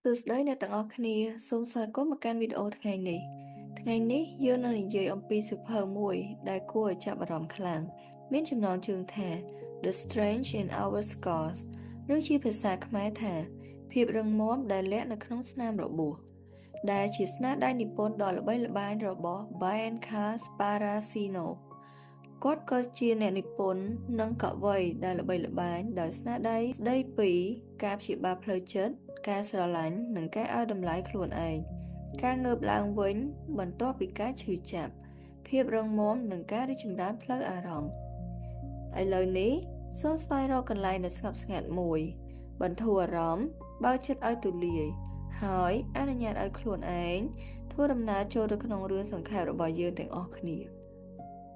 សួស្តីអ្នកទាំងអស់គ្នាសូមស្វាគមន៍មកកាន់វីដេអូថ្ងៃនេះថ្ងៃនេះយើងនឹងនិយាយអំពីសៀវភៅមួយដែលគួរឲ្យចាប់អារម្មណ៍ខ្លាំងមានចំណងជើងថា The Strength in Our Scars ឬជាភាសាខ្មែរថា ភាពរឹងមាំដែលលាក់នៅក្នុងស្នាមរបួសដែលជាស្នាដៃនិពន្ធដ៏ល្បីល្បាញរបស់ Bianca Sparacino គាត់ក៏ជាអ្នកនិពន្ធនិងកវីដែលល្បីល្បាញដោយស្នាដៃស្ដីពីការព្យាបាលផ្លូវចិត្តការស្រឡាញ់និងការឲ្យតម្លៃខ្លួនឯងការងើបឡើងវិញបន្ទាប់ពីការឈឺចាប់ភាពរឹងមាំនិងការរីកចម្រើនផ្លូវអារម្មណ៍ឥឡូវនេះសូមស្វែងរកកន្លែងដែលស្ងប់ស្ងាត់មួយ បន្ធូរអារម្មណ៍បើកចិត្តឲ្យទូលាយហើយអនុញ្ញាតឲ្យខ្លួនឯងធ្វើដំណើរចូលទៅក្នុងរឿងសង្ខេបរបស់យើងទាំងអស់គ្នា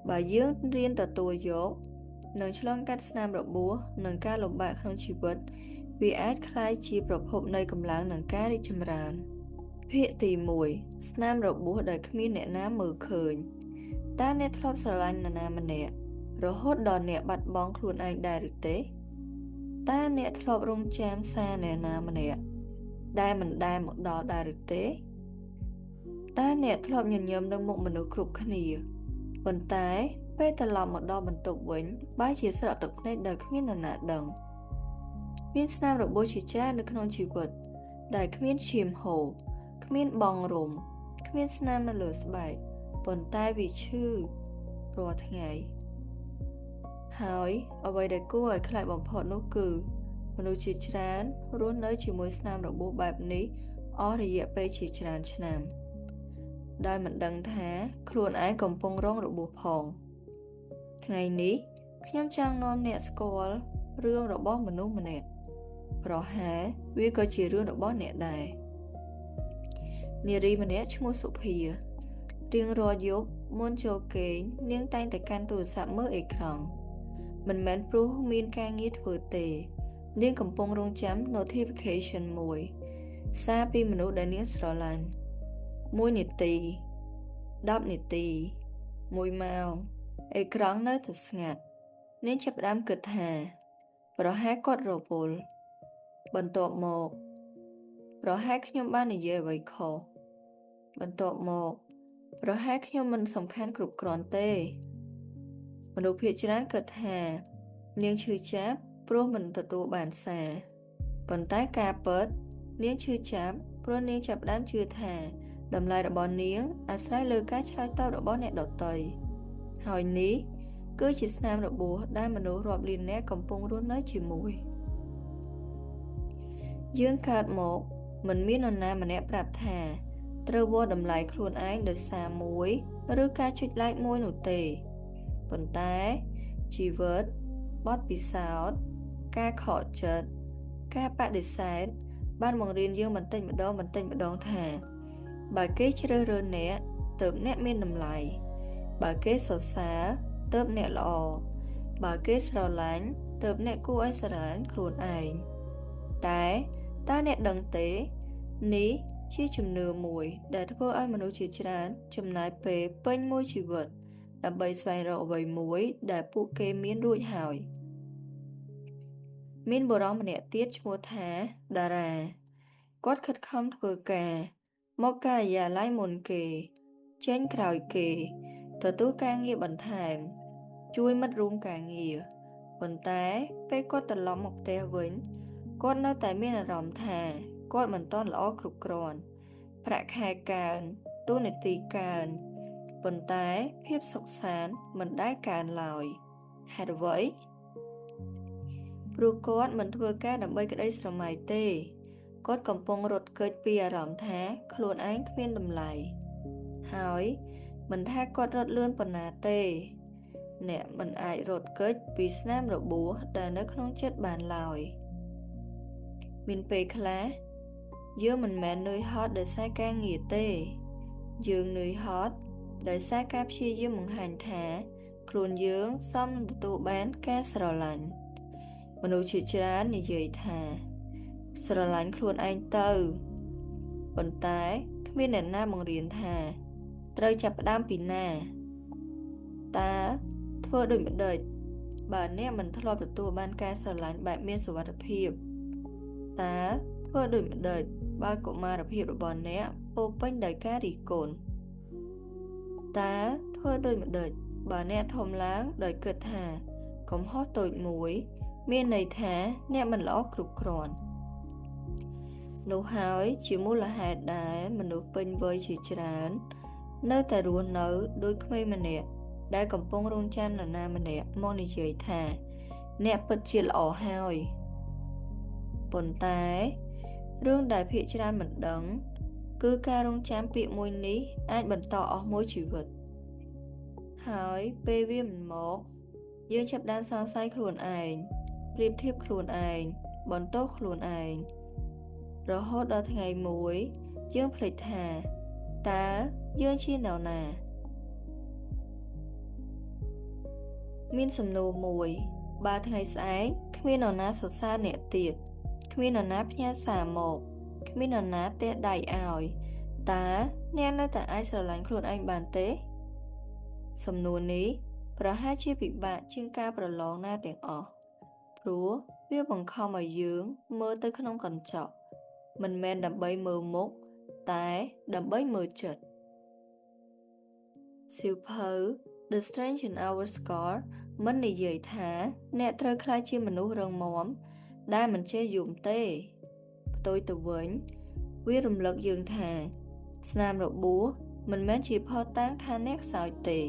បើយើងរៀនទទួលយកនិងឆ្លងកាត់ស្នាមរបួសនិងការលំបាកក្នុងជីវិតវាអាចក្លាយជាប្រភពនៃកម្លាំងនិងការរីកចម្រើនភាគទី1ស្នាមរបួសដែលគ្មានអ្នកណាមើលឃើញតើអ្នកធ្លាប់ស្រឡាញ់នរណាម្នាក់រហូតដល់អ្នកបាត់បង់ខ្លួនឯងដែរឬទេតើអ្នកធ្លាប់រងចាំសារអ្នកណាម្នាក់ដែលមិនដែលមកដល់ដែរឬទេតើអ្នកធ្លាប់ញញឹមនៅមុខមនុស្សគ្រប់គ្នាប៉ុន្តែពេលត្រឡប់មកដល់បន្ទប់វិញបែរជាស្រក់ទឹកភ្នែកដោយគ្មាននរណាដឹងមានស្នាមរបួសជាច្រើននៅក្នុងជីវិតដែលគ្មានឈាមហូរគ្មានបងរំគ្មានស្នាមនៅលើស្បែកប៉ុន្តែវាឈឺរាល់ថ្ងៃហើយអ្វីដែលគួរឲ្យខ្លាចបំផុតនោះគឺមនុស្សជាច្រើនរស់នៅជាមួយស្នាមរបួសបែបនេះអស់រយៈពេលជាច្រើនឆ្នាំដោយមិនដឹងថាខ្លួនឯងកំពុងរងរបួសផងថ្ងៃនេះខ្ញុំចង់នាំអ្នកស្គាល់រឿងរបស់មនុស្សម្នាក់ប្រហែលវាក៏ជារឿងរបស់អ្នកដែរនារីម្នាក់ឈ្មោះសុភារៀងរាល់យប់មុនចូលគេងនាងតែងតែកាន់ទូរស័ព្ទមើលអេក្រង់មិនមែនព្រោះមានការងារធ្វើទេនាងកំពុងរងចាំ notification មួយសារពីមនុស្សដែលនាងស្រឡាញ់1នាទី10នាទី1ម៉ោងអេក្រង់នៅតែស្ងាត់នាងចាប់ផ្ដើមគិតថាប្រហែលគាត់រវល់បន្ទាប់មកប្រហែលខ្ញុំបាននិយាយអ្វីខុសបន្ទាប់មកប្រហែលខ្ញុំមិនសំខាន់គ្រប់គ្រាន់ទេមនុស្សភាគច្រើនគិតថានាងឈឺចាប់ព្រោះមិនទទួលបានសារប៉ុន្តែការពិតនាងឈឺចាប់ព្រោះនាងចាប់ផ្ដើមជឿថាតម្លៃរបស់នាងអាស្រ័យលើការឆ្លើយតបរបស់អ្នកដទៃហើយនេះគឺជាស្នាមរបួសដែលមនុស្សរាប់លាននាក់កំពុងរស់នៅជាមួយយើងកើតមកមិនមាននរណាម្នាក់ប្រាប់ថាត្រូវវាស់តម្លៃខ្លួនឯងដោយសារមួយឬការចុច like មួយនោះទេប៉ុន្តែជីវិតបទពិសោធន៍ការខកចិត្តការបដិសេធបានបង្រៀនយើងបន្តិចម្ដងបន្តិចម្ដងថាបើគេជ្រើសរើសអ្នកទើបអ្នកមានតម្លៃបើគេសរសើរទើបអ្នកល្អបើគេស្រឡាញ់ទើបអ្នកគួរឲ្យស្រឡាញ់ខ្លួនឯងតែតើអ្នកដឹងទេនេះជាជំនឿមួយដែលធ្វើឲ្យមនុស្សជាច្រើនចំណាយពេលពេញមួយជីវិតដើម្បីស្វែងរកអ្វីមួយដែលពួកគេមានរួចហើយមានបុរសម្នាក់ទៀតឈ្មោះថាតារាគាត់ខិតខំធ្វើការមកការិយាល័យមុនគេចេញក្រោយគេទទួលការងារបន្ថែមជួយមិត្តរួមការងារប៉ុន្តែពេលគាត់ត្រឡប់មកផ្ទះវិញគាត់នៅតែមានអារម្មណ៍ថាគាត់មិនទាន់ល្អគ្រប់គ្រាន់ប្រាក់ខែកើនតួនាទីកើនប៉ុន្តែភាពសុខសាន្តមិនដែលកើនឡើយហេតុអ្វីព្រោះគាត់មិនធ្វើការដើម្បីក្តីស្រមៃទេគាត់កំពុងរត់គេចពីអារម្មណ៍ថាខ្លួនឯងគ្មានតម្លៃហើយមិនថាគាត់រត់លឿនប៉ុណ្ណាទេអ្នកមិនអាចរត់គេចពីស្នាមរបួសដែលនៅក្នុងចិត្តបានឡើយមានពេលខ្លះយើងមិនមែននឿយហត់ដោយសារការងារទេយើងនឿយហត់ដោយសារការព្យាយាមបង្ហាញថាខ្លួនយើងសមនឹងទទួលបានការស្រឡាញ់មនុស្សជាច្រើននិយាយថាស្រឡាញ់ខ្លួនឯងទៅប៉ុន្តែគ្មានអ្នកណាបង្រៀនថាត្រូវចាប់ផ្ដើមពីណាតើធ្វើដូចម្ដេចបើអ្នកមិនធ្លាប់ទទួលបានការស្រឡាញ់បែបមានសុវត្ថិភាពតើធ្វើដូចម្ដេច បើកុមារភាពរបស់អ្នកពោពេញដោយការរិះគន់តើធ្វើដូចម្តេចបើអ្នកធំឡើងដោយគិតថាកំហុសតូចមួយមានន័យថាអ្នកមិនល្អគ្រប់គ្រាន់នោះហើយជាមូលហេតុដែលមនុស្សពេញវ័យជាច្រើននៅតែរស់នៅដូចក្មេងម្នាក់ដែលកំពុងរង់ចាំនរណាម្នាក់មកនិយាយថាអ្នកពិតជាល្អហើយប៉ុន្តែរឿងដែលភាគច្រើនមិនដឹងគឺការរង់ចាំពាក្យមួយនេះអាចបន្តអស់មួយជីវិតហើយពេលវាមិនមកយើងចាប់ផ្ដើមសង្ស័យខ្លួនឯងប្រៀបធៀបខ្លួនឯងបន្ទោសខ្លួនឯងរហូតដល់ថ្ងៃមួយយើងភ្លេចថាតើយើងជានរណាមានសំណួរមួយបើថ្ងៃស្អែកគ្មាននរណាសរសើរអ្នកទៀតគ្មាននរណាផ្ញើសារមកគ្មាននរណាទះដៃឲ្យតើអ្នកនៅតែអាចស្រឡាញ់ខ្លួនឯងបានទេសំណួរនេះប្រហែលជាពិបាកជាងការប្រឡងណាទាំងអស់ព្រោះវាបង្ខំឲ្យយើងមើលទៅក្នុងកញ្ចក់មិនមែនដើម្បីមើលមុខតែដើម្បីមើលចិត្តសៀវភៅ The Strange in Our Scar មិននិយាយថាអ្នកត្រូវក្លាយជាមនុស្សរឹងមាំដែលមិនចេះយំទេផ្ទុយទៅវិញវារំលឹកយើងថាស្នាមរបួសមិនមែនជាភស្តុតាងថាអ្នកខ្សោយទេ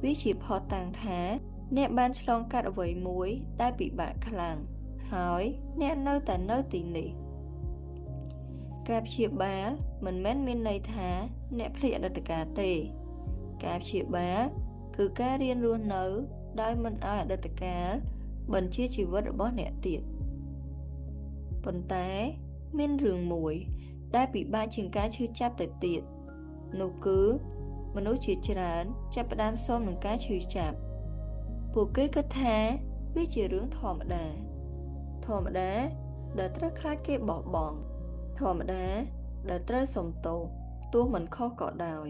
វាជាភស្តុតាងថាអ្នកបានឆ្លងកាត់អ្វីមួយដែលពិបាកខ្លាំងហើយអ្នកនៅតែនៅទីនេះការព្យាបាលមិនមែនមានន័យថាអ្នកភ្លេចអតីតកាលទេការព្យាបាលគឺការរៀនរស់នៅដោយមិនឲ្យអតីតកាលបញ្ជាជីវិតរបស់អ្នកទៀតប៉ុន្តែមានរឿងមួយដែលពិបាកជាងការឈឺចាប់ទៅទៀតនោះគឺមនុស្សជាច្រើនចាប់ផ្ដើមស៊ាំនឹងការឈឺចាប់ពួកគេគិតថាវាជារឿងធម្មតាធម្មតាដែលត្រូវខ្លាចគេបោះបង់ធម្មតាដែលត្រូវសុំទោសទោះមិនខុសក៏ដោយ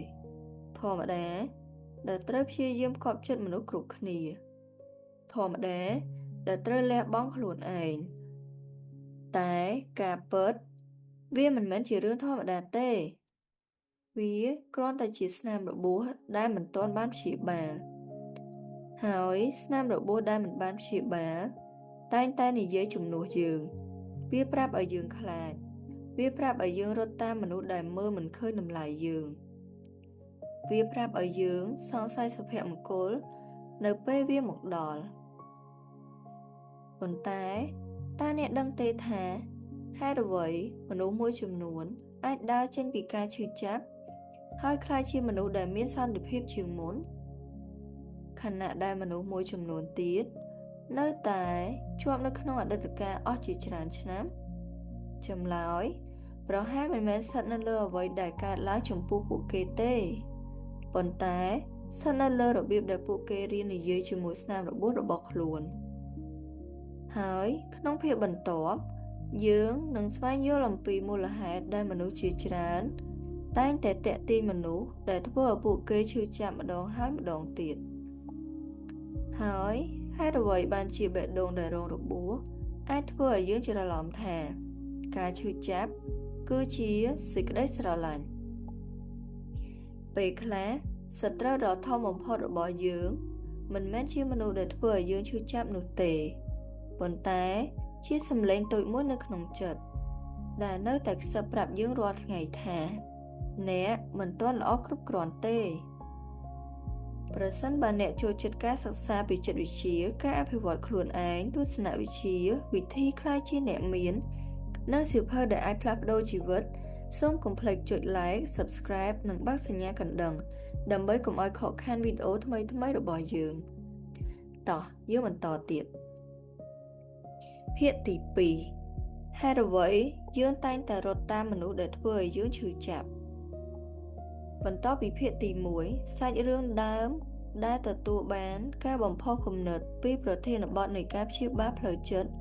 ធម្មតាដែលត្រូវព្យាយាមកប់ចិត្តមនុស្សគ្រប់គ្នាធម្មតាដែលត្រូវលះបង់ខ្លួនឯងតែការពិតវាមិនមែនជារឿងធម្មតាទេវាគ្រាន់តែជាស្នាមរបួសដែលមិនទាន់បានព្យាបាលហើយស្នាមរបួសដែលមិនបានព្យាបាលតែងតែនិយាយជំនួសយើងវាប្រាប់ឲ្យយើងខ្លាចវាប្រាប់ឲ្យយើងរត់តាមមនុស្សដែលមើលមិនឃើញតម្លៃយើងវាប្រាប់ឲ្យយើងសង្ស័យសុភមង្គលនៅពេលវាមកដល់ប៉ុន្តែតើអ្នកដឹងទេថាហេតុអ្វីមនុស្សមួយចំនួនអាចដើរចេញពីការឈឺចាប់ហើយក្លាយជាមនុស្សដែលមានសន្តិភាពជាងមុនខណៈដែលមនុស្សមួយចំនួនទៀតនៅតែជាប់នៅក្នុងអតីតកាលអស់ជាច្រើនឆ្នាំចម្លើយប្រហែលមិនមែនស្ថិតនៅលើអ្វីដែលកើតឡើងចំពោះពួកគេទេប៉ុន្តែស្ថិតនៅលើរបៀបដែលពួកគេរៀននិយាយជាមួយស្នាមរបួសរបស់ខ្លួនហើយក្នុងភាពបន្ទាប់យើងនឹងស្វែងយល់អំពីមូលហេតុដែលមនុស្សជាច្រើនតែងតែទាក់ទាញមនុស្សដែលធ្វើឲ្យពួកគេឈឺចាប់ម្ដងហើយម្ដងទៀតហើយហេតុអ្វីបានជាបេះដូងដែលរងរបួសអាចធ្វើឲ្យយើងច្រឡំថាការឈឺចាប់គឺជាសេចក្តីស្រឡាញ់ពេលខ្លះសត្រូវដ៏ធំបំផុតរបស់យើងមិនមែនជាមនុស្សដែលធ្វើឲ្យយើងឈឺចាប់នោះទេប៉ុន្តែជាសម្លេងតូចមួយនៅក្នុងចិត្តដែលនៅតែខ្សឹបប្រាប់យើងរាល់ថ្ងៃថាអ្នកមិនទាន់ល្អគ្រប់គ្រាន់ទេប្រសិនបើអ្នកចូលចិត្តការសិក្សាពីចិត្តវិទ្យាការអភិវឌ្ឍខ្លួនឯងទស្សនវិជ្ជាវិធីក្លាយជាអ្នកមាននិងសៀវភៅដែលអាចផ្លាស់ប្ដូរជីវិតសូមកុំភ្លេចចុច Like Subscribe និងបើកសញ្ញាកណ្ដឹងដើម្បីកុំឲ្យខកខានវីដេអូថ្មីៗរបស់យើងតោះយើងបន្តទៀតភាគទី2ហេតុអ្វីយើងតែងតែរត់តាមមនុស្សដែលធ្វើឲ្យយើងឈឺចាប់បន្ទាប់ពីភាគទី1សាច់រឿងដើមដែលទទួលបានការបំផុសគំនិតពីប្រធានបទនៃការព្យាបាលផ្លូវចិត្ត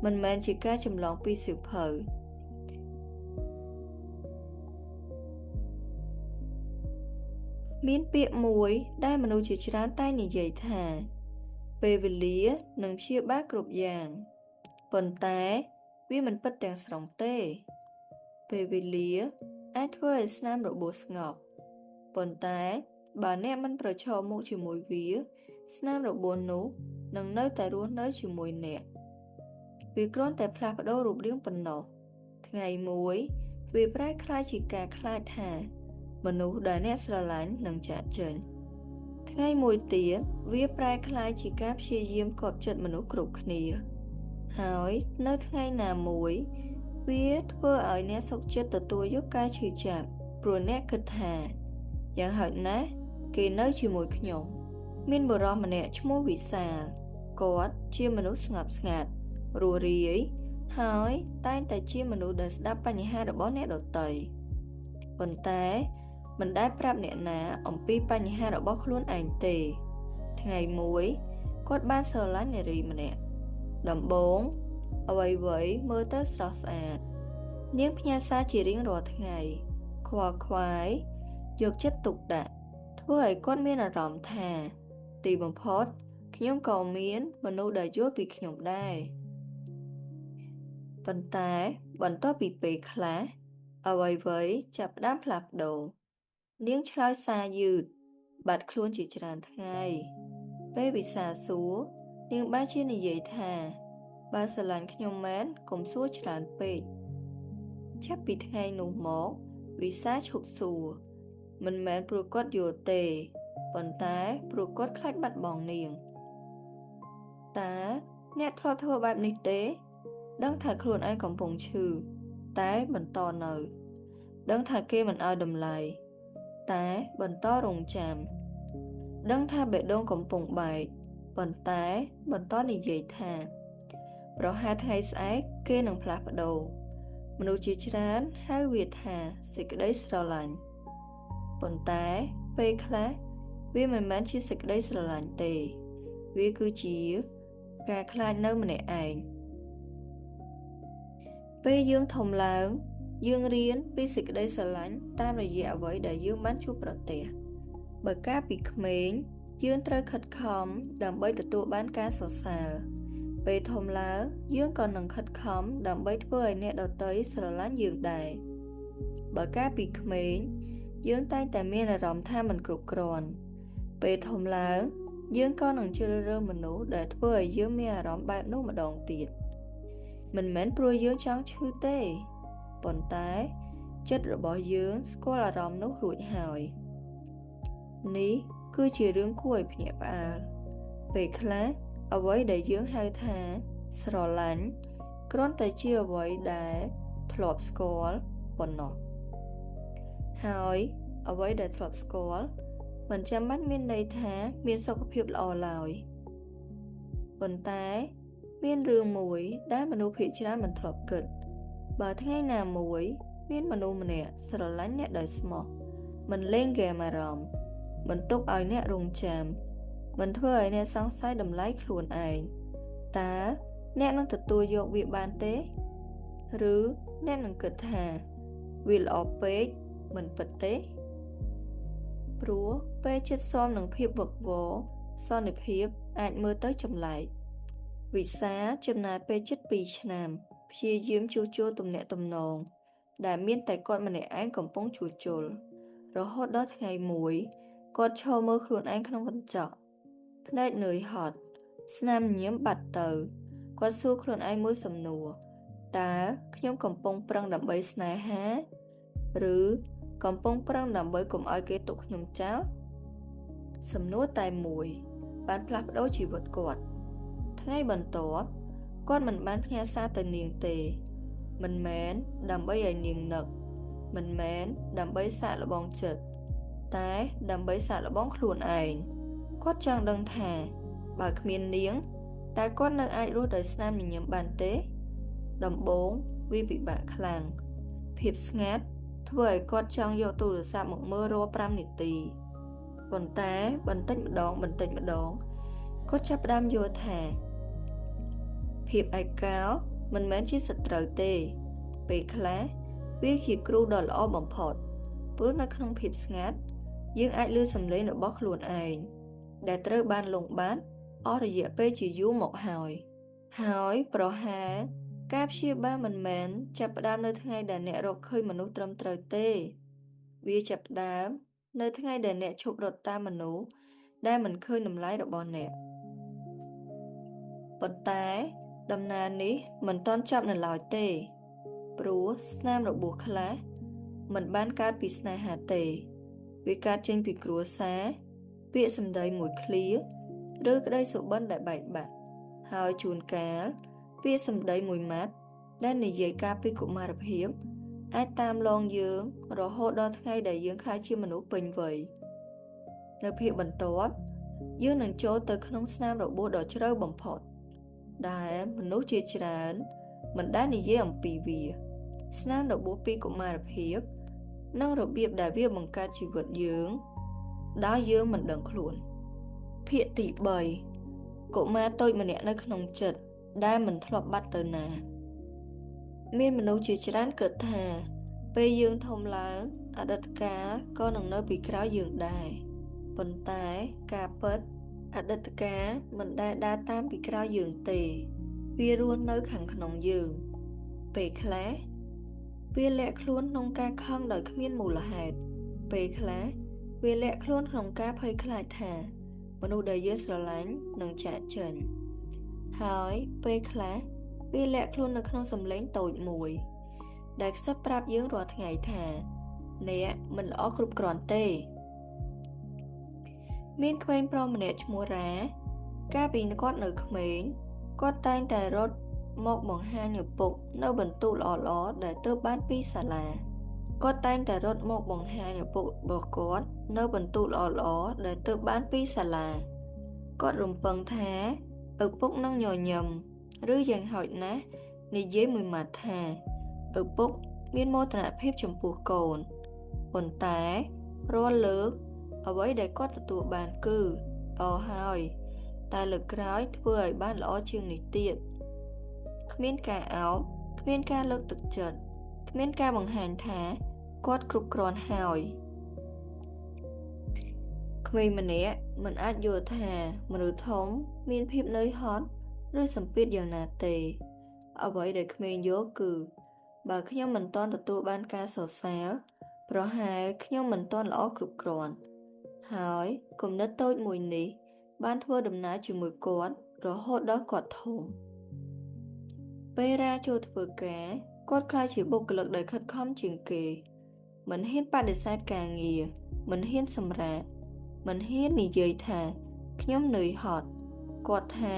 មិនមែនជាការចម្លងពីសៀវភៅមានពាក្យមួយដែលមនុស្សជាច្រើនតែងនិយាយថាពេលវេលានឹងព្យាបាលគ្រប់យ៉ាងប៉ុន្តែវាមិនពិតទាំងស្រុងទេ ពេលវេលាអាចធ្វើឲ្យស្នាមរបួសស្ងប់ប៉ុន្តែបើអ្នកមិនប្រឈមមុខជាមួយវា ស្នាមរបួសនោះនឹងនៅតែរស់នៅជាមួយអ្នកវាគ្រាន់តែផ្លាស់ប្ដូររូបរាងប៉ុណ្ណោះថ្ងៃមួយវាប្រែក្លាយជាការខ្លាចថា មនុស្សដែលអ្នកស្រឡាញ់នឹងចាកចេញថ្ងៃមួយទៀតវាប្រែក្លាយជាការព្យាយាមគាប់ចិត្តមនុស្សគ្រប់គ្នាហើយនៅថ្ងៃណាមួយវាធ្វើឲ្យអ្នកសុខចិត្តទទួលយកការឈឺចាប់ព្រោះអ្នកគិតថាយ៉ាងហោចណាស់គេនៅជាមួយខ្ញុំមានបុរសម្នាក់ឈ្មោះវិសាលគាត់ជាមនុស្សស្ងប់ស្ងាត់រួសរាយហើយតែងតែជាមនុស្សដែលស្ដាប់បញ្ហារបស់អ្នកដទៃប៉ុន្តែមិនដែលប្រាប់អ្នកណាអំពីបញ្ហារបស់ខ្លួនឯងទេថ្ងៃមួយគាត់បានស្រឡាញ់នារីម្នាក់ដំបូងអ្វីៗមើលទៅស្រស់ស្អាតនាងផ្ញើសារជារៀងរាល់ថ្ងៃខ្វល់ខ្វាយយកចិត្តទុកដាក់ធ្វើឲ្យគាត់មានអារម្មណ៍ថាទីបំផុតខ្ញុំក៏មានមនុស្សដែលយល់ពីខ្ញុំដែរប៉ុន្តែបន្ទាប់ពីពេលខ្លះអ្វីៗចាប់ផ្ដើមផ្លាស់ប្ដូរនាងឆ្លើយសារយឺតបាត់ខ្លួនជាច្រើនថ្ងៃពេលវិសាលសួរនាងបែរជានិយាយថាបើស្រឡាញ់ខ្ញុំមែនកុំសួរច្រើនពេកចាប់ពីថ្ងៃនោះមកវិសាលឈប់សួរមិនមែនព្រោះគាត់យល់ទេប៉ុន្តែព្រោះគាត់ខ្លាចបាត់បង់នាងតើអ្នកធ្លាប់ធ្វើបែបនេះទេដឹងថាខ្លួនឯងកំពុងឈឺតែបន្តនៅដឹងថាគេមិនឲ្យតម្លៃតែបន្តរងចាំដឹងថាបេះដូងកំពុងបែកប៉ុន្តែបន្តនិយាយថាប្រហែលថ្ងៃស្អែកគេនឹងផ្លាស់ប្ដូរមនុស្សជាច្រើនហៅវាថាសេចក្តីស្រឡាញ់ប៉ុន្តែពេលខ្លះវាមិនមែនជាសេចក្តីស្រឡាញ់ទេវាគឺជាការខ្លាចនៅម្នាក់ឯងពេលយើងធំឡើងយើងរៀនពីសេចក្តីស្រឡាញ់តាមរយៈអ្វីដែលយើងបានជួបប្រទះបើកាលពីក្មេងយើងត្រូវខិតខំដើម្បីទទួលបានការសរសើរពេលធំឡើងយើងក៏នឹងខិតខំដើម្បីធ្វើឲ្យអ្នកដទៃស្រឡាញ់យើងដែរបើកាលពីក្មេងយើងតែងតែមានអារម្មណ៍ថាមិនគ្រប់គ្រាន់ពេលធំឡើងយើងក៏នឹងជ្រើសរើសមនុស្សដែលធ្វើឲ្យយើងមានអារម្មណ៍បែបនោះម្ដងទៀតមិនមែនព្រោះយើងចង់ឈឺទេប៉ុន្តែចិត្តរបស់យើងស្គាល់អារម្មណ៍នោះរួចហើយនេះគឺជារឿងគួរឲ្យភ្ញាក់ផ្អើលពេលខ្លះអ្វីដែលយើងហៅថាស្រឡាញ់គ្រាន់តែជាអ្វីដែលធ្លាប់ស្គាល់ប៉ុណ្ណោះហើយអ្វីដែលធ្លាប់ស្គាល់មិនចាំបាច់មានន័យថាមានសុខភាពល្អឡើយប៉ុន្តែមានរឿងមួយដែលមនុស្សភាគច្រើនមិនធ្លាប់គិតបើថ្ងៃណាមួយមានមនុស្សម្នាក់ស្រឡាញ់អ្នកដោយស្មោះមិនលេងហ្គេមអារម្មណ៍មិនទុកឲ្យអ្នករងចាំមិនធ្វើឲ្យអ្នកសង្ស័យតម្លៃខ្លួនឯងតើអ្នកនឹងទទួលយកវាបានទេឬអ្នកនឹងគិតថាវាល្អពេកមិនពិតទេព្រោះពេលចិត្តស៊ាំនឹងភាពវឹកវរសន្តិភាពអាចមើលទៅចម្លែកវិសាលចំណាយពេលជិត2ឆ្នាំព្យាយាមជួសជុលទំនាក់ទំនងដែលមានតែគាត់ម្នាក់ឯងកំពុងជួសជុលរហូតដល់ថ្ងៃមួយគាត់ឈរមើលខ្លួនឯងក្នុងកញ្ចក់ភ្នែកនឿយហត់ស្នាមញញឹមបាត់ទៅគាត់សួរខ្លួនឯងមួយសំណួរតើខ្ញុំកំពុងប្រឹងដើម្បីស្នេហាឬកំពុងប្រឹងដើម្បីកុំឲ្យគេទុកខ្ញុំចោលសំណួរតែមួយបានផ្លាស់ប្ដូរជីវិតគាត់ថ្ងៃបន្ទាប់គាត់មិនបានផ្ញើសារទៅនាងទេមិនមែនដើម្បីឲ្យនាងនឹកមិនមែនដើម្បីសាកល្បងចិត្តតែដើម្បីសាកល្បងខ្លួនឯងគាត់ចង់ដឹងថាបើគ្មាននាងតើគាត់នៅអាចរស់ដោយស្នាមញញឹមបានទេដំបូងវាពិបាកខ្លាំងភាពស្ងាត់ធ្វើឲ្យគាត់ចង់យកទូរស័ព្ទមកមើលរាល់5នាទីប៉ុន្តែបន្តិចម្ដងបន្តិចម្ដងគាត់ចាប់ផ្ដើមយល់ថាភាពឯកោមិនមែនជាសត្រូវទេពេលខ្លះវាជាគ្រូដ៏ល្អបំផុតព្រោះនៅក្នុងភាពស្ងាត់យើងអាចឮសំឡេងរបស់ខ្លួនឯងដែលត្រូវបានលងបាត់អស់រយៈពេលជាយូរមកហើយហើយប្រហែល ការព្យាបាលមិនមែនចាប់ផ្ដើមនៅថ្ងៃដែលអ្នករកឃើញមនុស្សត្រឹមត្រូវទេ វាចាប់ផ្ដើមនៅថ្ងៃដែលអ្នកឈប់រត់តាមមនុស្សដែលមិនឃើញតម្លៃរបស់អ្នក។ ប៉ុន្តែដំណើរនេះមិនទាន់ចប់នៅឡើយទេ ព្រោះស្នាមរបួសខ្លះមិនបានកើតពីស្នេហាទេ វាកើតចេញពីគ្រួសារ ពាក្យសម្ដីមួយឃ្លា ឬក្តីសុបិនដែលបែកបាក់ ហើយជួនកាលពាក្យសម្ដីមួយម៉ាត់ដែលនិយាយកាលពីកុមារភាពអាចតាមលងយើងរហូតដល់ថ្ងៃដែលយើងក្លាយជាមនុស្សពេញវ័យ។ នៅភាគបន្ទាប់ យើងនឹងចូលទៅក្នុងស្នាមរបួសដ៏ជ្រៅបំផុត ដែលមនុស្សជាច្រើនមិនដែលនិយាយអំពីវា ស្នាមរបួសពីកុមារភាព និងរបៀបដែលវាបង្កើតជីវិតយើងដោយយើងមិនដឹងខ្លួន។ ភាគទី3 កុមារតូចម្នាក់នៅក្នុងចិត្តដែលមិនធ្លាប់បាត់ទៅណា។ មានមនុស្សជាច្រើនគិតថា ពេលយើងធំឡើង អតីតកាលក៏នឹងនៅពីក្រោយយើងដែរ ប៉ុន្តែការពិត អតីតកាលមិនដែលដើរតាមពីក្រោយយើងទេ វារស់នៅខាងក្នុងយើង។ ពេលខ្លះវាលាក់ខ្លួនក្នុងការខឹងដោយគ្មានមូលហេតុ ពេលខ្លះវាលាក់ខ្លួនក្នុងការភ័យខ្លាចថា មនុស្សដែលយើងស្រឡាញ់នឹងចាកចេញ ហើយពេលខ្លះវាលាក់ខ្លួននៅក្នុងសម្លេងតូចមួយ ដែលខ្សឹបប្រាប់យើងរាល់ថ្ងៃថា អ្នកមិនល្អគ្រប់គ្រាន់ទេ។ មានក្មេងប្រុសម្នាក់ឈ្មោះរ៉ា កាលពីគាត់នៅក្មេង គាត់តែងតែរត់មកបង្ហាញឪពុកនៅបន្ទូលល្អៗដែលទើបបានពីសាលា គាត់តែងតែរត់មកបង្ហាញឪពុករបស់គាត់នៅបន្ទូលល្អៗដែលទើបបានពីសាលា គាត់រំពឹងថាឪពុកនឹងញញឹម ឬយ៉ាងហោចណាស់និយាយមួយម៉ាត់ថាឪពុកមានមោទនភាពចំពោះកូន ប៉ុន្តែរាល់លើកអ្វីដែលគាត់ទទួលបានគឺ ល្អហើយ តែលើកក្រោយធ្វើឲ្យបានល្អជាងនេះទៀត។ គ្មានការអោប គ្មានការលើកទឹកចិត្ត គ្មានការបង្ហាញថាគាត់គ្រប់គ្រាន់ហើយ។ ក្មេងម្នាក់មិនអាចយល់ថាមនុស្សធំមានភាពនឿយហត់ឬសម្ពាធយ៉ាងណាទេ អ្វីដែលក្មេងយល់គឺ បើខ្ញុំមិនទាន់ទទួលបានការសរសើរ ប្រហែលខ្ញុំមិនទាន់ល្អគ្រប់គ្រាន់ ហើយគំនិតតូចមួយនេះបានធ្វើដំណើរជាមួយគាត់រហូតដល់គាត់ធំ។ ពេលរ៉ាចូលធ្វើការ គាត់ក្លាយជាបុគ្គលិកដែលខិតខំជាងគេ មិនហ៊ានបដិសេធការងារ មិនហ៊ានសម្រាក មិនហ៊ាននិយាយថាខ្ញុំនឿយហត់ គាត់ថា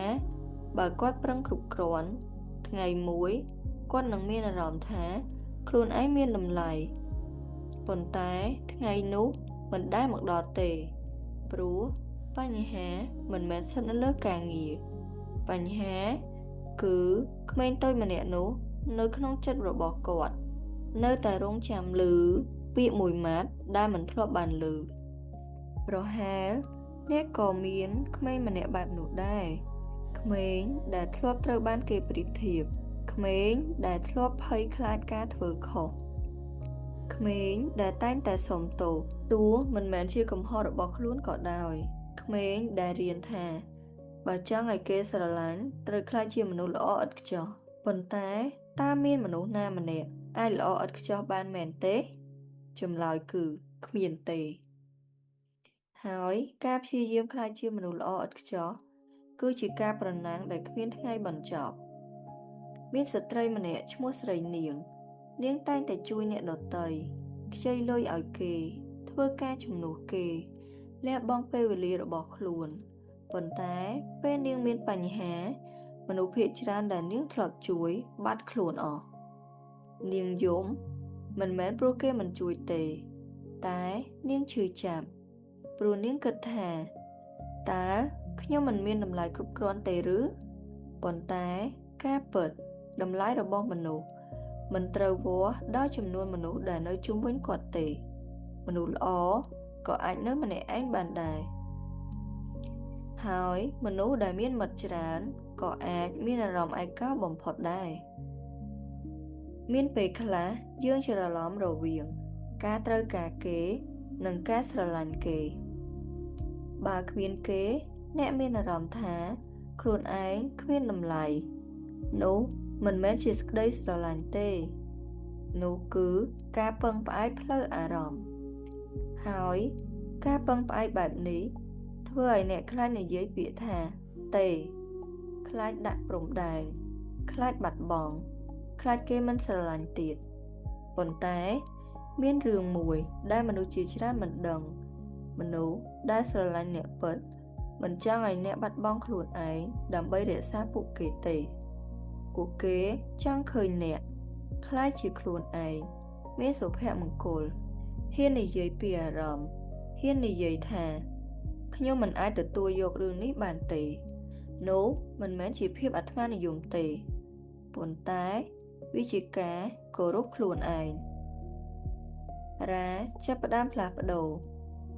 បើគាត់ប្រឹងគ្រប់គ្រាន់ ថ្ងៃមួយគាត់នឹងមានអារម្មណ៍ថាខ្លួនឯងមានតម្លៃ ប៉ុន្តែថ្ងៃនោះមិនដែលមកដល់ទេ ព្រោះបញ្ហាមិនមែនស្ថិតនៅលើការងារ បញ្ហាគឺក្មេងតូចម្នាក់នោះនៅក្នុងចិត្តរបស់គាត់ នៅតែរង់ចាំឮពាក្យមួយម៉ាត់ដែលមិនធ្លាប់បានឮ។ ប្រហែលអ្នកក៏មានក្មេងម្នាក់បែបនោះដែរ ក្មេងដែលធ្លាប់ត្រូវបានគេប្រៀបធៀប ក្មេងដែលធ្លាប់ភ័យខ្លាចការធ្វើខុស ក្មេងដែលតែងតែសុំទោស ទោះមិនមែនជាកំហុសរបស់ខ្លួនក៏ដោយ ក្មេងដែលរៀនថាបើចង់ឲ្យគេស្រឡាញ់ ត្រូវក្លាយជាមនុស្សល្អឥតខ្ចោះ ប៉ុន្តែតើមានមនុស្សណាម្នាក់អាចល្អឥតខ្ចោះបានមែនទេ? ចម្លើយគឺគ្មានទេ។ ហើយការព្យាយាមក្លាយជាមនុស្សល្អឥតខ្ចោះ គឺជាការប្រណាំងដែលគ្មានថ្ងៃបញ្ចប់។ មានស្ត្រីម្នាក់ឈ្មោះស្រីនាង នាងតែងតែជួយអ្នកដទៃ ខ្ចីលុយឲ្យគេ ធ្វើការជំនួសគេ លះបង់ពេលវេលារបស់ខ្លួន ប៉ុន្តែពេលនាងមានបញ្ហា មនុស្សភាគច្រើនដែលនាងធ្លាប់ជួយបាត់ខ្លួនអស់។ នាងយំមិនមែនព្រោះគេមិនជួយទេ តែនាងឈឺចាប់ ព្រោះនាងគិតថា តើខ្ញុំមិនមានតម្លៃគ្រប់គ្រាន់ទេឬ? ប៉ុន្តែការពិត តម្លៃរបស់មនុស្សមិនត្រូវវាស់ដោយចំនួនមនុស្សដែលនៅជុំវិញគាត់ទេ មនុស្សល្អក៏អាចនៅម្នាក់ឯងបានដែរ ហើយមនុស្សដែលមានមិត្តច្រើនក៏អាចមានអារម្មណ៍ឯកោបំផុតដែរ។ មានពេលខ្លះយើងច្រឡំរវាង ការត្រូវការគេ និងការស្រឡាញ់គេ។ បើគ្មានគេ អ្នកមានអារម្មណ៍ថាខ្លួនឯងគ្មានតម្លៃ នោះ មិនមែនជាក្តីស្រឡាញ់ទេ នោះគឺការពឹងផ្អែកផ្លូវអារម្មណ៍ ហើយការពឹងផ្អែកបែបនេះធ្វើឲ្យអ្នកខ្លាចនិយាយពាក្យថា ទេ ខ្លាចដាក់ព្រំដែន ខ្លាចបាត់បង់ ខ្លាចគេមិនស្រឡាញ់ទៀត ប៉ុន្តែមានរឿងមួយដែលមនុស្សជាច្រើនមិនដឹង មនុស្សដែលស្រឡាញ់អ្នកពិត មិនចង់ឲ្យអ្នកបាត់បង់ខ្លួនឯងដើម្បីរក្សាពួកគេទេ ពួកគេចង់ឃើញអ្នកក្លាយជាខ្លួនឯង មានសុភមង្គល ហ៊ាននិយាយពីអារម្មណ៍ ហ៊ាននិយាយថា ខ្ញុំមិនអាចទទួលយករឿងនេះបានទេ នោះមិនមែនជាភាពអាត្មានិយមទេ ប៉ុន្តែវាជាការគោរពខ្លួនឯង រ៉ាចាប់ផ្ដើមផ្លាស់ប្ដូរ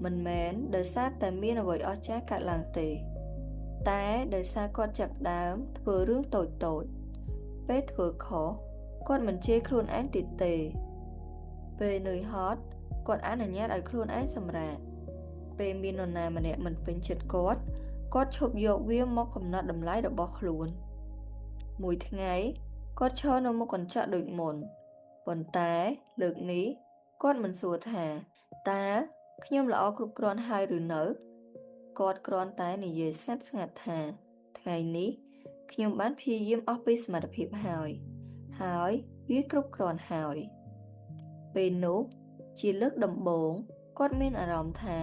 មិនមែនដោយសារតែមានអ្វីអស្ចារ្យកើតឡើងទេ តែដោយសារគាត់ចាប់ផ្ដើមធ្វើរឿងតូចៗ ពេលធ្វើខុស គាត់មិនជេរខ្លួនឯងទៀតទេ ពេលនឿយហត់ គាត់អនុញ្ញាតឲ្យខ្លួនឯងសម្រាក ពេលមាននរណាម្នាក់មិនពេញចិត្តគាត់ គាត់ឈប់យកវាមកកំណត់តម្លៃរបស់ខ្លួន មួយថ្ងៃ គាត់ឈរនៅមុខកញ្ចក់ដូចមុន ប៉ុន្តែលើកនេះគាត់មិនសួរថា តើខ្ញុំល្អគ្រប់គ្រាន់ហើយឬនៅ គាត់គ្រាន់តែនិយាយស្ងាត់ៗថា ថ្ងៃនេះខ្ញុំបានព្យាយាមអស់ពីសមត្ថភាពហើយ ហើយវាគ្រប់គ្រាន់ហើយ ពេលនោះជាលើកដំបូង គាត់មានអារម្មណ៍ថា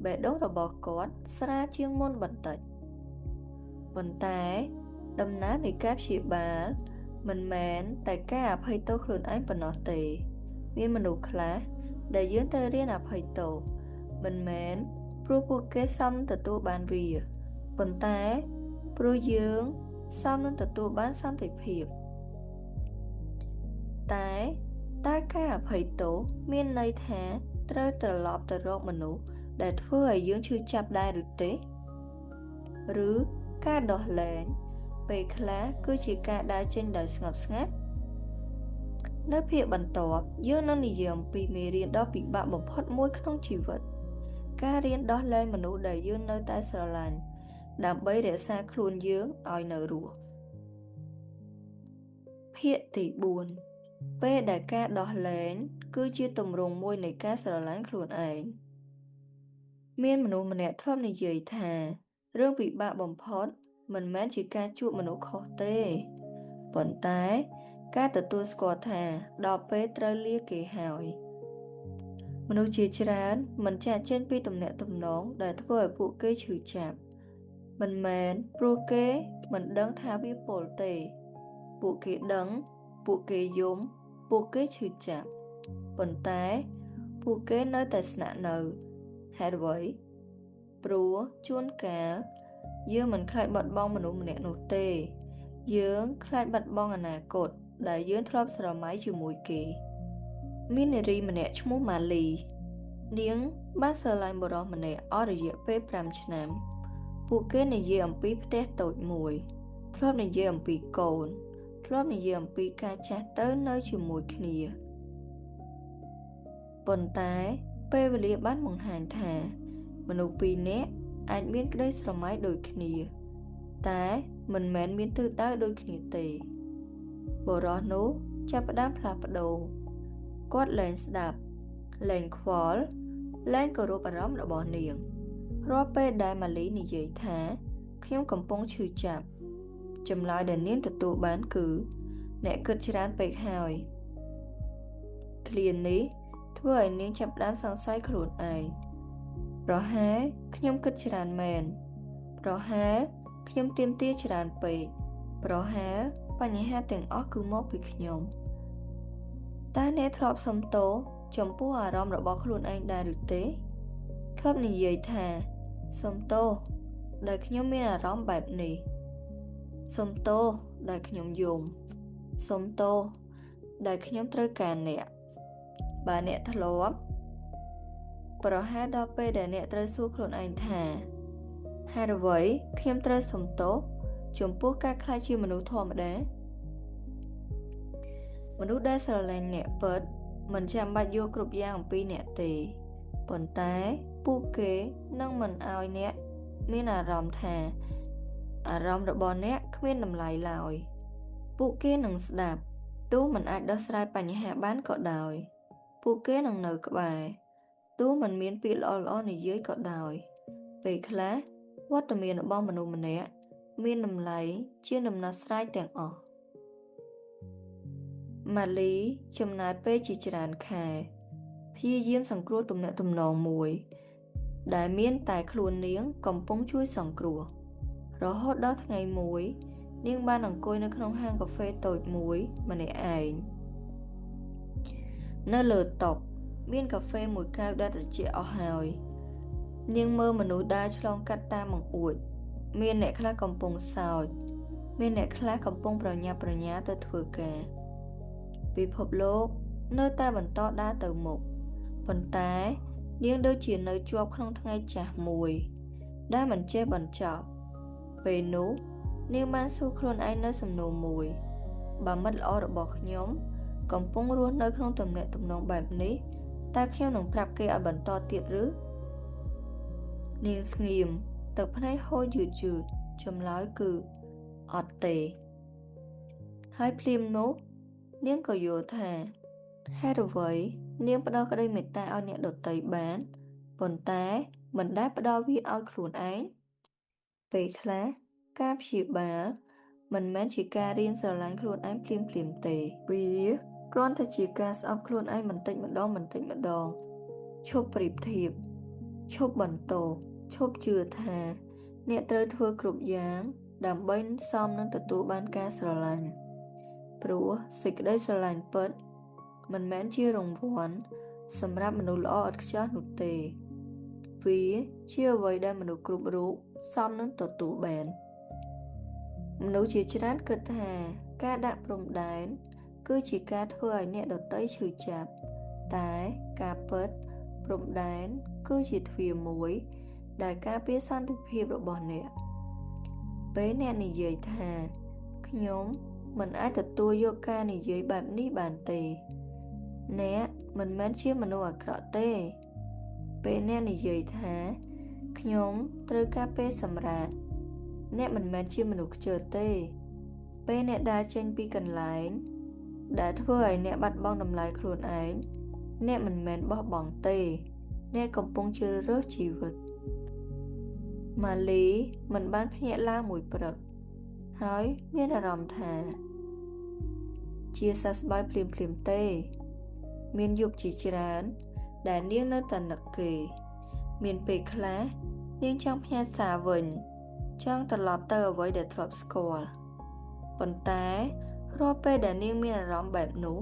បេះដូងរបស់គាត់ស្រាលជាងមុនបន្តិច ប៉ុន្តែដំណើរនៃការព្យាបាលមិនមែនតែការអភ័យទោសខ្លួនឯងប៉ុណ្ណោះទេ មានមនុស្សខ្លះដែលយើងត្រូវរៀនអភ័យទោស មិនមែនព្រោះពួកគេសមទទួលបានវា ប៉ុន្តែព្រោះយើងសមនឹងទទួលបានសន្តិភាព តែតើការអភ័យទោសមានន័យថាត្រូវត្រឡប់ទៅរកមនុស្សដែលធ្វើឲ្យយើងឈឺចាប់ដែរឬទេ ឬការដោះលែងពេលខ្លះគឺជាការដើរចេញដោយស្ងប់ស្ងាត់ នៅភាគបន្ទាប់យើងនឹងនិយាយអំពីមេរៀនដ៏ពិបាកបំផុតមួយក្នុងជីវិត ការរៀនដោះលែងមនុស្សដែលយើងនៅតែស្រឡាញ់ ដើម្បីរក្សាខ្លួនយើងឲ្យនៅរស់ ភាគទី4 ពេលដែលការដោះលែងគឺជាទម្រង់មួយនៃការស្រឡាញ់ខ្លួនឯង មានមនុស្សម្នាក់ធ្លាប់និយាយថា រឿងពិបាកបំផុតមិនមែនជាការជួបមនុស្សខុសទេ ប៉ុន្តែការទទួលស្គាល់ថាដល់ពេលត្រូវលាគេហើយ មនុស្សជាច្រើនមិនចាកចេញពីទំនាក់ទំនងដែលធ្វើឲ្យពួកគេឈឺចាប់ មិនមែនព្រោះគេមិនដឹងថាវាពុលទេ ពួកគេដឹង ពួកគេយំ ពួកគេឈឺចាប់ ប៉ុន្តែពួកគេនៅតែស្នាក់នៅ ហេតុអ្វី? ព្រោះជួនកាលយើងមិនខ្លាចបាត់បង់មនុស្សម្នាក់នោះទេ យើងខ្លាចបាត់បង់អនាគតដែលយើងធ្លាប់ស្រមៃជាមួយគេ មាននារីម្នាក់ឈ្មោះម៉ាលី នាងបានស្រឡាញ់បុរសម្នាក់អស់រយៈពេល5ឆ្នាំ ពួកគេនិយាយអំពីផ្ទះតូចមួយ ធ្លាប់និយាយអំពីកូន ធ្លាប់និយាយអំពីការចាស់ទៅនៅជាមួយគ្នា ប៉ុន្តែពេលវេលាបានបង្ហាញថា មនុស្សពីរនាក់អាចមានក្តីស្រមៃដូចគ្នា តែមិនមែនមានទិសដៅដូចគ្នាទេ បុរសនោះចាប់ផ្ដើមផ្លាស់ប្ដូរ គាត់លែងស្ដាប់ លែងខ្វល់ លែងគោរពអារម្មណ៍របស់នាង រាល់ពេលដែលម៉ាលីនិយាយថា ខ្ញុំកំពុងឈឺចាប់ ចម្លើយដែលនាងទទួលបានគឺ អ្នកគិតច្រើនពេកហើយ ឃ្លានេះធ្វើឲ្យនាងចាប់ផ្ដើមសង្ស័យខ្លួនឯង ប្រហែលខ្ញុំគិតច្រើនមែន ប្រហែលខ្ញុំទាមទារច្រើនពេក ប្រហែលបញ្ហាទាំងអស់គឺមកពីខ្ញុំ តើអ្នកធ្លាប់សុំទោសចំពោះអារម្មណ៍របស់ខ្លួនឯងដែរឬទេ? ធ្លាប់និយាយថា សុំទោសដែលខ្ញុំមានអារម្មណ៍បែបនេះ សុំទោសដែលខ្ញុំយំ សុំទោសដែលខ្ញុំត្រូវការអ្នក បើអ្នកធ្លាប់ ប្រហែលដល់ពេលដែលអ្នកត្រូវសួរខ្លួនឯងថា ហេតុអ្វីខ្ញុំត្រូវសុំទោសចំពោះការក្លាយជាមនុស្សធម្មតា? មនុស្សដែលស្រឡាញ់អ្នកពិតមិនចាំបាច់យល់គ្រប់យ៉ាងអំពីអ្នកទេ ប៉ុន្តែពួកគេនឹងមិនឲ្យអ្នកមានអារម្មណ៍ថាអារម្មណ៍របស់អ្នកគ្មានតម្លៃឡើយ។ ពួកគេនឹងស្ដាប់ទោះមិនអាចដោះស្រាយបញ្ហាបានក៏ដោយ ពួកគេនឹងនៅក្បែរទោះមិនមានពាក្យល្អៗនិយាយក៏ដោយ ពេលខ្លះវត្តមានរបស់មនុស្សម្នាក់មានតម្លៃជាងដំណោះស្រាយទាំងអស់ ម៉ាលីចំណាយពេលជាច្រើនខែព្យាយាមសង្គ្រោះទំនាក់ទំនងមួយ ដែលមានតែខ្លួននាងកំពុងជួយសង្គ្រោះ រហូតដល់ថ្ងៃមួយ នាងបានអង្គុយនៅក្នុងហាងកាហ្វេតូចមួយម្នាក់ឯងនៅលើតុមានកាហ្វេមួយកែវដែលត្រជាក់អស់ហើយ នាងមើលមនុស្សដើរឆ្លងកាត់តាមបង្អួច មានអ្នកខ្លះកំពុងសើច មានអ្នកខ្លះកំពុងប្រញាប់ប្រញាល់ទៅធ្វើការ ពិភពលោកនៅតែបន្តដើរទៅមុខ ប៉ុន្តែនាងដូចជានៅជាប់ក្នុងថ្ងៃចាស់មួយ ដែលមិនចេះបញ្ចប់ ពេលនោះនាងបានសួរខ្លួនឯងនូវសំណួរមួយ បើមិត្តល្អរបស់ខ្ញុំកំពុងរស់នៅក្នុងទំនាក់ទំនងបែបនេះ តើខ្ញុំនឹងប្រាប់គេឲ្យបន្តទៀតឬ? នាងស្ងៀម ទឹកភ្នែកហូរយឺតៗ ចម្លើយគឺអត់ទេ ហើយភ្លាមនោះនាងក៏យល់ថា ហេតុអ្វីនាងផ្ដល់ក្តីមេត្តាឲ្យអ្នកដទៃបាន ប៉ុន្តែមិនដែលផ្ដល់វាឲ្យខ្លួនឯង ពេលខ្លះការព្យាបាលមិនមែនជាការរៀនស្រឡាញ់ខ្លួនឯងភ្លាមៗទេ វាគ្រាន់តែជាការស្អប់ខ្លួនឯងបន្តិចម្ដងបន្តិចម្ដង ឈប់ប្រៀបធៀប ឈប់បន្ទោស ឈប់ជឿថាអ្នកត្រូវធ្វើគ្រប់យ៉ាងដើម្បីសមនឹងទទួលបានការស្រឡាញ់ ព្រោះសេចក្តីស្រឡាញ់ពិតមិនមែនជារង្វាន់សម្រាប់មនុស្សល្អឥតខ្ចោះនោះទេ វាជាអ្វីដែលមនុស្សគ្រប់រូបសមនឹងទទួលបាន មនុស្សជាច្រើនគិតថាការដាក់ព្រំដែនគឺជាការធ្វើឲ្យអ្នកដទៃឈឺចាប់ តែការពិតព្រំដែនគឺជាទ្វារមួយដែលការពារសន្តិភាពរបស់អ្នក ពេលអ្នកនិយាយថាខ្ញុំមិនអាចទទួលយកការនិយាយបែបនេះបានទេ អ្នកមិនមែនជាមនុស្សអាក្រក់ទេ ពេលអ្នកនិយាយថាខ្ញុំត្រូវការពេលសម្រាក អ្នកមិនមែនជាមនុស្សខ្ជិលទេ ពេលអ្នកដើរចេញពីកន្លែងដែលធ្វើឲ្យអ្នកបាត់បង់តម្លៃខ្លួនឯង អ្នកមិនមែនបោះបង់ទេ អ្នកកំពុងជ្រើសរើសជីវិត ម៉ាលីមិនបានភ្ញាក់ឡើងមួយព្រឹក ហើយមានអារម្មណ៍ថា ជាសះស្បើយភ្លាមៗទេ មានយប់ជាច្រើនដែលនាងនៅតែនឹកគេ មានពេលខ្លះនាងចង់ផ្ញើសារវិញ ចង់ត្រឡប់ទៅអ្វីដែលធ្លាប់ស្គាល់ ប៉ុន្តែរាល់ពេលដែលនាងមានអារម្មណ៍បែបនោះ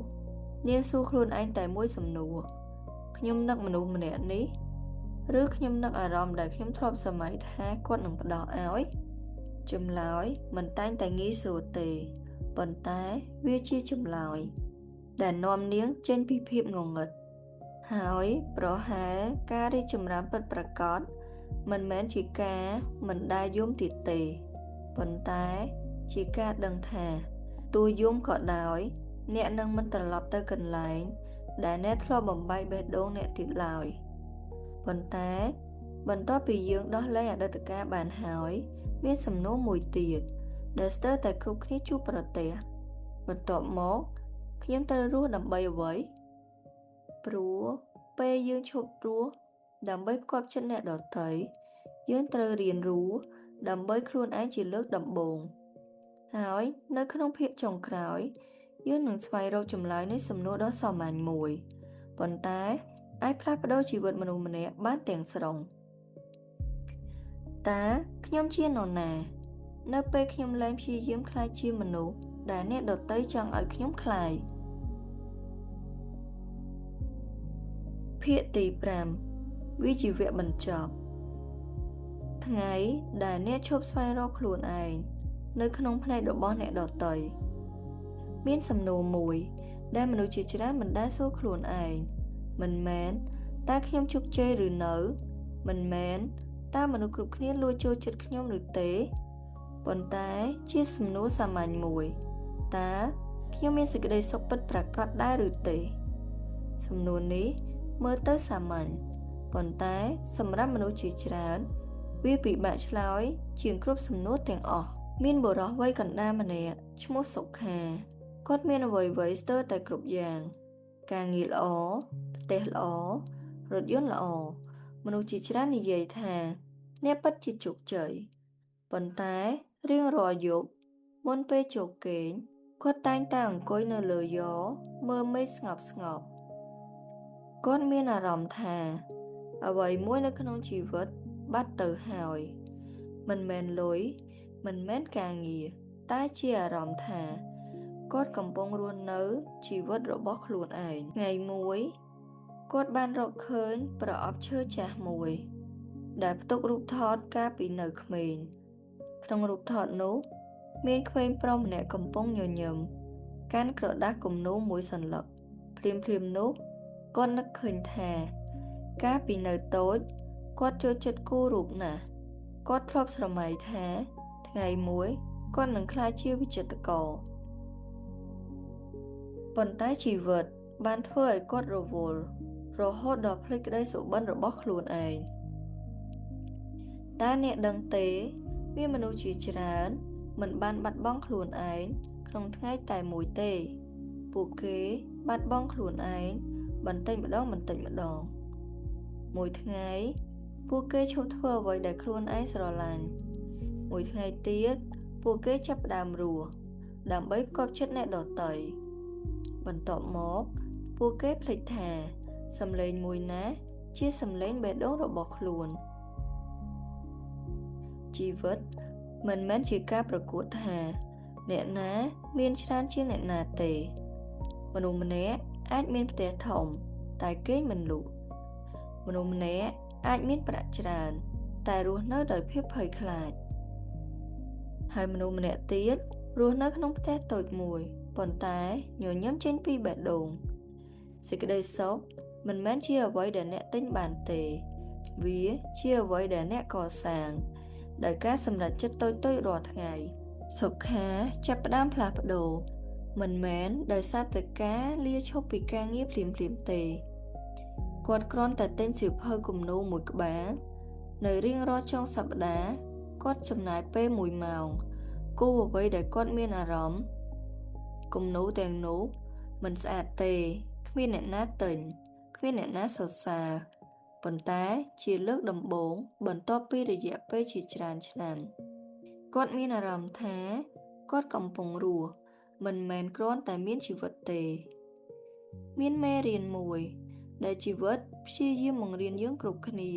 នាងសួរខ្លួនឯងតែមួយសំណួរ ខ្ញុំនឹកមនុស្សម្នាក់នេះ ឬខ្ញុំនឹកអារម្មណ៍ដែលខ្ញុំធ្លាប់សម័យថាគាត់នឹងផ្ដល់ឲ្យ ចម្លើយមិនតែងតែងាយស្រួលទេ ប៉ុន្តែវាជាចម្លើយដែលនាំនាងចេញពីភាពងងឹត ហើយប្រហែលការរីកចម្រើនពិតប្រាកដមិនមែនជាការមិនដែលយំទៀតទេ ប៉ុន្តែជាការដឹងថាទោះយំក៏ដោយ អ្នកនឹងមិនត្រឡប់ទៅកន្លែងដែលអ្នកធ្លាប់បំបែកបេះដូងអ្នកទៀតឡើយ ប៉ុន្តែបន្ទាប់ពីយើងដោះលែងអតីតកាលបានហើយ មានសំណួរមួយទៀតដែលស្ទើរតែគ្រប់គ្នាជួបប្រទះ បន្ទាប់មកខ្ញុំត្រូវរស់ដើម្បីអ្វី? ព្រោះពេលយើងឈប់រស់ដើម្បីផ្គាប់ចិត្តអ្នកដទៃ យើងត្រូវរៀនរស់ដើម្បីខ្លួនឯងជាលើកដំបូង ហើយនៅក្នុងភាគចុងក្រោយ យើងនឹងស្វែងរកចម្លើយនៃសំណួរដ៏សាមញ្ញមួយ ប៉ុន្តែអាចផ្លាស់ប្ដូរជីវិតមនុស្សម្នាក់បានទាំងស្រុង តើខ្ញុំជានរណា? នៅពេលខ្ញុំលែងព្យាយាមក្លាយជាមនុស្សដែលអ្នកដទៃចង់ឲ្យខ្ញុំក្លាយ ភាគទី5 វិជីវៈបញ្ចប់ ថ្ងៃដែលអ្នកឈប់ស្វែងរកខ្លួនឯងនៅក្នុងភ្នែករបស់អ្នកដទៃ មានសំណួរមួយដែលមនុស្សជាច្រើនមិនដែលសួរខ្លួនឯង មិនមែនតើខ្ញុំជោគជ័យឬនៅ មិនមែនតើមនុស្សគ្រប់គ្នាលួចចូលចិត្តខ្ញុំឬទេ ប៉ុន្តែជាសំណួរសាមញ្ញមួយ តើខ្ញុំមានសេចក្តីសុខពិតប្រាកដដែរឬទេ? សំណួរនេះមើលទៅសាមញ្ញ ប៉ុន្តែសម្រាប់មនុស្សជាច្រើន វាពិបាកឆ្លើយជាងគ្រប់សំណួរទាំងអស់។ មានបុរសវ័យកណ្ដាលម្នាក់ឈ្មោះសុខាគាត់មានអ្វីៗស្ទើរតែគ្រប់យ៉ាងការងារល្អផ្ទះល្អរថយន្តល្អមនុស្សជាច្រើននិយាយថាអ្នកពិតជាជោគជ័យប៉ុន្តែរៀងរាល់យប់មុនពេលចូលគេងគាត់តែងតែអង្គុយនៅលើយ៉មើលមេឃស្ងប់ស្ងប់គាត់មានអារម្មណ៍ថាអ្វីមួយនៅក្នុងជីវិតបាត់ទៅហើយមិនមែនលុយមិនមែនការងារតែជាអារម្មណ៍ថាគាត់កំពុងរស់នៅជីវិតរបស់ខ្លួនឯងថ្ងៃមួយគាត់បានរកឃើញប្រអប់ឈើចាស់មួយដែលផ្ទុករូបថតកាលពីនៅក្មេងក្នុងរូបថតនោះមានក្មេងប្រុសម្នាក់កំពុងញញឹមកាន់ក្រដាសគំនូរមួយសន្លឹកភ្លាមៗនោះគាត់នឹកឃើញថាកាលពីនៅតូចគាត់ចូលចិត្តគូររូបណាស់គាត់ធ្លាប់ស្រមៃថាថ្ងៃមួយគាត់នឹងក្លាយជាវិចិត្រករប៉ុន្តែជីវិតបានធ្វើឲ្យគាត់រវល់រហូតដល់ភ្លេចក្តីសុបិនរបស់ខ្លួនឯងតើអ្នកដឹងទេមានមនុស្សជាច្រើនមិនបានបាត់បង់ខ្លួនឯងក្នុងថ្ងៃតែមួយទេពួកគេបាត់បង់ខ្លួនឯងបន្តិចម្ដងបន្តិចម្ដងមួយថ្ងៃពួកគេឈប់ធ្វើអ្វីដែលខ្លួនឯងស្រឡាញ់មួយថ្ងៃទៀតពួកគេចាប់ផ្ដើមរស់ដើម្បីផ្គាប់ចិត្តអ្នកដទៃបន្ទាប់មកពួកគេភ្លេចថាសំឡេងមួយណាជាសំឡេងបេះដូងរបស់ខ្លួនជីវិតមិនមែនជាការប្រកួតថាអ្នកណាមានច្រើនជាងអ្នកណាទេមនុស្សម្នាក់អាចមានផ្ទះធំតែគេងមិនលក់មនុស្សម្នាក់អាចមានប្រាក់ច្រើនតែរស់នៅដោយភាពភ័យខ្លាចហើយមនុស្សម្នាក់ទៀតរស់នៅក្នុងផ្ទះតូចមួយប៉ុន្តែញញឹមចេញពីបេះដូងសេចក្តីសុខមិនមែនជាអ្វីដែលអ្នកទិញបានទេវាជាអ្វីដែលអ្នកកសាងដោយការសម្រេចចិត្តតូចៗរាល់ថ្ងៃសុខាចាប់ផ្ដើមផ្លាស់ប្ដូរមិនមែនដោយសារតែការលាឈប់ពីការងារភ្លាមៗទេគាត់គ្រាន់តែទិញសៀវភៅគំនូរមួយក្បាលនៅរៀងរាល់ចុងសប្តាហ៍គាត់ចំណាយពេល1ម៉ោងគូរអ្វីដែលគាត់មានអារម្មណ៍គំនូរទាំងនោះមិនស្អាតទេគ្មានអ្នកណាទិញគ្មានអ្នកណាសរសើរប៉ុន្តែជាលើកដំបូងបន្ទាប់ពីរយៈពេលជាច្រើនឆ្នាំគាត់មានអារម្មណ៍ថាគាត់កំពុងរស់មិនមែនគ្រាន់តែមានជីវិតទេមានមេរៀនមួយដែលជីវិតព្យាយាមបង្រៀនយើងគ្រប់គ្នា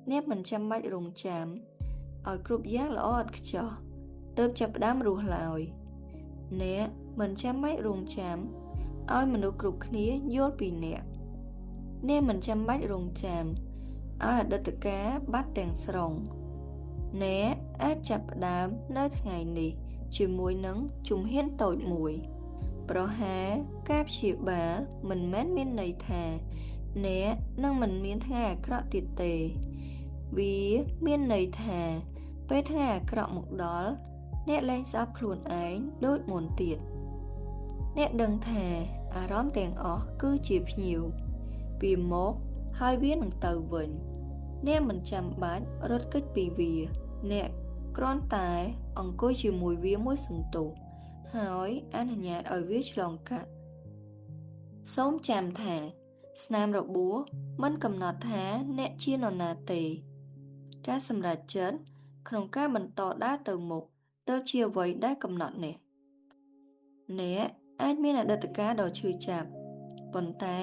អ្នកមិនចាំបាច់រងចាំឲ្យគ្រប់យ៉ាងល្អឥតខ្ចោះទើបចាប់ផ្ដើមរស់ឡើយអ្នកមិនចាំបាច់រងចាំឲ្យមនុស្សគ្រប់គ្នាយល់ពីអ្នកអ្នកមិនចាំបាច់រងចាំឲ្យអតីតកាលបាត់ទាំងស្រុងអ្នកអាចចាប់ផ្ដើមនៅថ្ងៃនេះជាមួយនឹងជំហានតូចមួយប្រហែលការព្យាបាលមិនមែនមានន័យថាអ្នកនឹងមិនមានថ្ងៃអាក្រក់ទៀតទេវាមានន័យថាពេលថ្ងៃអាក្រក់មកដល់អ្នកលែងស្អប់ខ្លួនឯងដូចមុនទៀតអ្នកដឹងថាអារម្មណ៍ទាំងអស់គឺជាភ្ញៀវវាមកហើយវានឹងទៅវិញអ្នកមិនចាំបាច់រត់គេចពីវាអ្នកគ្រាន់តែអង្គុយជាមួយវាមួយសន្ទុះហើយអនុញ្ញាតឲ្យវាឆ្លងកាត់សូមចាំថាស្នាមរបួសមិនកំណត់ថាអ្នកជានរណាទេការសម្រេចចិត្តក្នុងការបន្តដើរទៅមុខទើបជាអ្វីដែលកំណត់អ្នកអ្នកអាចមានអតីតកាលដ៏ឈឺចាប់ប៉ុន្តែ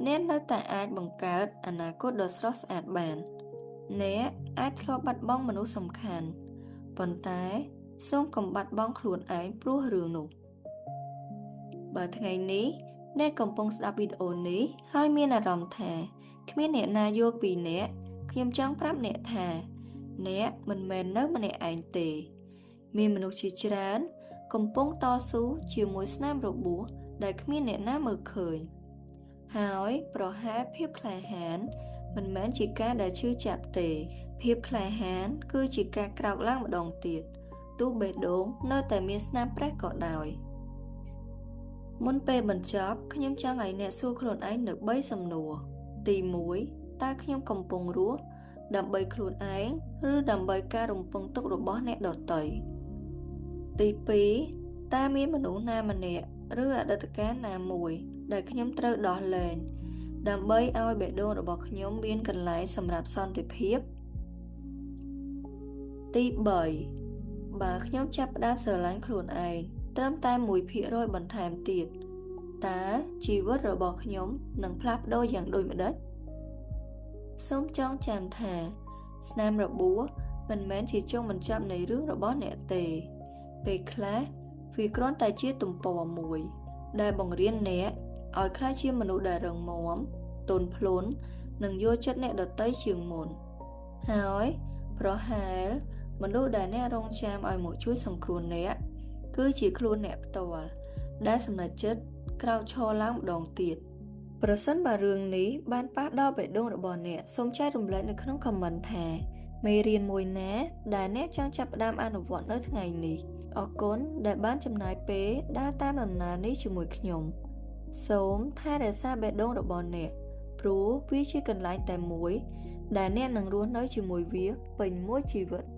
អ្នកនៅតែអាចបង្កើតអនាគតដ៏ស្រស់ស្អាតបានអ្នកអាចធ្លាប់បាត់បង់មនុស្សសំខាន់ប៉ុន្តែសូមកុំបាត់បង់ខ្លួនឯងព្រោះរឿងនោះបើថ្ងៃនេះអ្នកកំពុងស្ដាប់វីដេអូនេះហើយមានអារម្មណ៍ថាគ្មានអ្នកណាយល់ពីអ្នកខ្ញុំចង់ប្រាប់អ្នកថាអ្នកមិនមែននៅម្នាក់ឯងទេមានមនុស្សជាច្រើនកំពុងតស៊ូជាមួយស្នាមរបួសដែលគ្មានអ្នកណាមើលឃើញហើយប្រហែលភាពក្លាហានមិនមែនជាការដែលឈឺចាប់ទេភាពក្លាហានគឺជាការក្រោកឡើងម្ដងទៀតទោះបេះដូងនៅតែមានស្នាមប្រេះក៏ដោយមុនពេលបញ្ចប់ខ្ញុំចង់ឲ្យអ្នកសួរខ្លួនឯងនៅ3សំណួរទី1តើខ្ញុំកំពុងរស់ដើម្បីខ្លួនឯងឬដើម្បីការរំពឹងទុករបស់អ្នកដទៃ។ ទី2តើមានមនុស្សណាម្នាក់ឬអតីតកាលណាមួយដែលខ្ញុំត្រូវដោះលែងដើម្បីឲ្យបេះដូងរបស់ខ្ញុំមានកន្លែងសម្រាប់សន្តិភាពទី3បើខ្ញុំចាប់ផ្ដើមស្រឡាញ់ខ្លួនឯងត្រឹមតែ1%បន្ថែមទៀតតើជីវិតរបស់ខ្ញុំនឹងផ្លាស់ប្ដូរយ៉ាងដូចម្តេចសូមចងចាំថាស្នាមរបួសមិនមែនជាចុងបញ្ចប់នៃរឿងរបស់អ្នកទេពេលខ្លះវាគ្រាន់តែជាទំព័រមួយ ដែលបង្រៀនអ្នកឲ្យក្លាយជាមនុស្សដែលរឹងមាំទន់ភ្លន់និងយល់ចិត្តអ្នកដទៃជាងមុនហើយប្រហែលមនុស្សដែលអ្នករងចាំឲ្យមកជួយសង្គ្រោះអ្នកគឺជាខ្លួនអ្នកផ្ទាល់ដែលសម្រេចចិត្តក្រោកឈរឡើងម្ដងទៀតប្រសិនបើរឿងនេះបានប៉ះដល់បេះដូងរបស់អ្នកសូមចែករំលែកនៅក្នុង comment ថាមេរៀនមួយណាដែលអ្នកចង់ចាប់ផ្ដើមអនុវត្តនៅថ្ងៃនេះអរគុណដែលបានចំណាយពេលដើរតាមដំណើរនេះជាមួយខ្ញុំសូមថែរក្សាបេះដូងរបស់អ្នកព្រោះវាជាកន្លែងតែមួយដែលអ្នកនឹងរស់នៅជាមួយវាពេញមួយជីវិត។